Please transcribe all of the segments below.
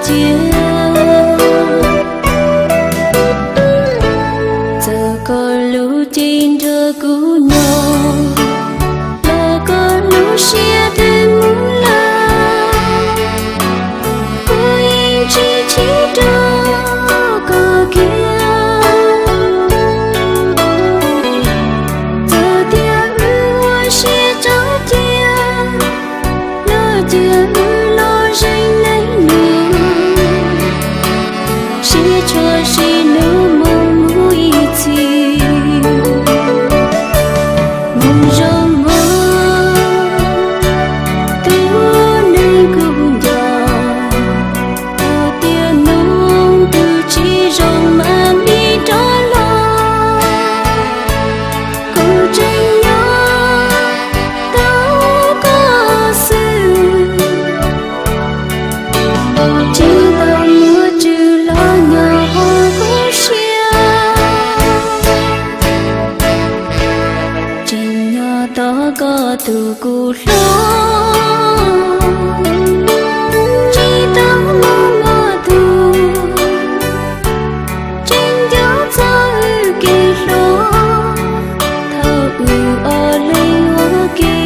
cia. Txawm koj lub cev nrog kuv nyob, los koj lub siab twb mus lawm, kuv yeej tsis chim rau koj kiag. Txawm tias wb ua siab tso cia, los cia wb los zeem leej lus, sib tshuam sib hlub mus mus ib txhis. Mus zoo mog, tus neeg kuv nco, txawm tias hnub twg tsis zoo mam li rov los, kuv tseem nyob tos koj xwb. Tsis tau muaj tswv los nyob hauv kuv siab, tseem nyob tos koj tus kuv hlob. Tsis tau muaj tus tseem nco txog wb kev hluas thaum wb ob leeg ua ke.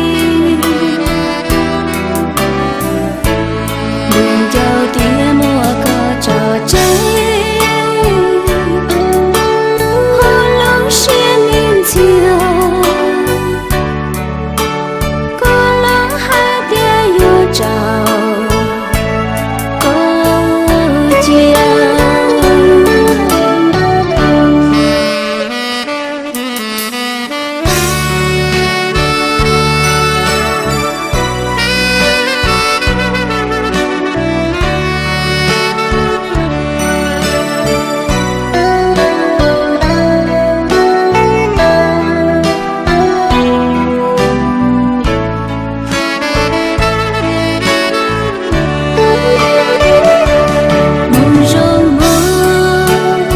Lus nco tias muab koj tso tseg, hauv lub siab ntxhias, koj los hais tias yuav tso koj cia. Mus zoo mog,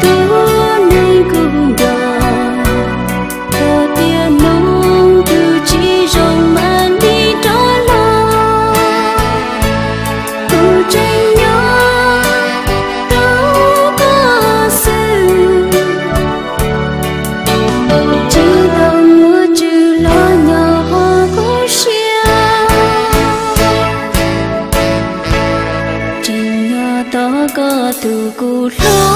tus neeg kuv nco, txawm tias hnub twg tsis zoo mam li rov los, kuv tseem nyob tos koj xwb. Tsis tau muaj tswv los nyob hauv kuv siab, tseem nyob tos koj tus kuv hlob.